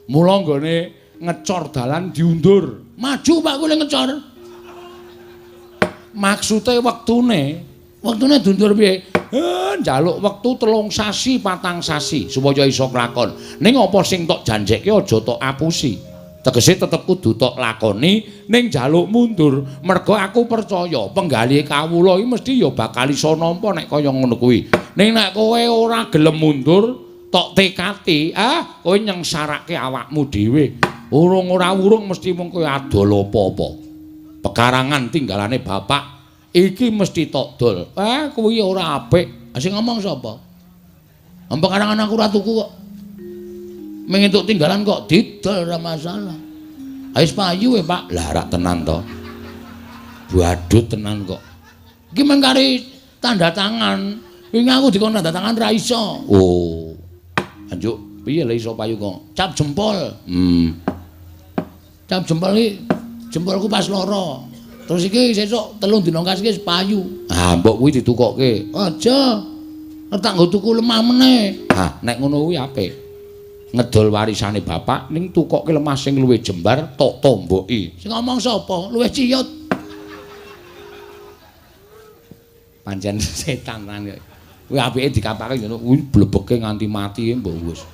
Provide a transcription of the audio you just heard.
Mula nggone ngecor dalan diundur. Maju Pak kula ngecor. Maksude wektune, wektune diundur piye? Njaluk wektu 3 sasi, 4 sasi supaya iso klakon. Ning apa sing tok janjekke aja tok apusi. Tegese tetep kudu tok lakoni ning njaluk mundur. Merga aku percaya penggalihe kawula iki mesti ya bakal iso nampa nek kaya ngono kuwi. Ning nek kowe ora gelem mundur, tok tekati, ah kowe nyengsarake awakmu dhewe. Urung ora urung mesti mung kowe adol apa-apa. Pekarangan tinggalane bapak iki mesti tok dol. Ah kuwi ora apik. Sing ngomong sapa? Pekarangan aku ora tuku kok. Mung entuk tinggalan kok didol ora masalah. Wis payu e, Pak. Lah rak tenan to. Badut tenan kok. Iki mung kari tanda tangan. Wingi aku dikon tanda tangan ra iso. Oh. Anjuk piye lho iso payu kok? Cap jempol. Cap jempol iki jempolku pas loro. Terus iki sesuk 3 dina kas iki wis payu. Ah, mbok kuwi ditukokke. Aja. Tak nggo tuku lemah meneh. Ah, nek ngono kuwi apik. Ngedol warisane bapak ning tukokke lemah sing luwih jembar tok tomboki. Sing ngomong sapa? Luwih ciyut. Pancen setan tenan kok. Kuwi apike dikapake ngono kuwi blebeke nganti mati mbok wis.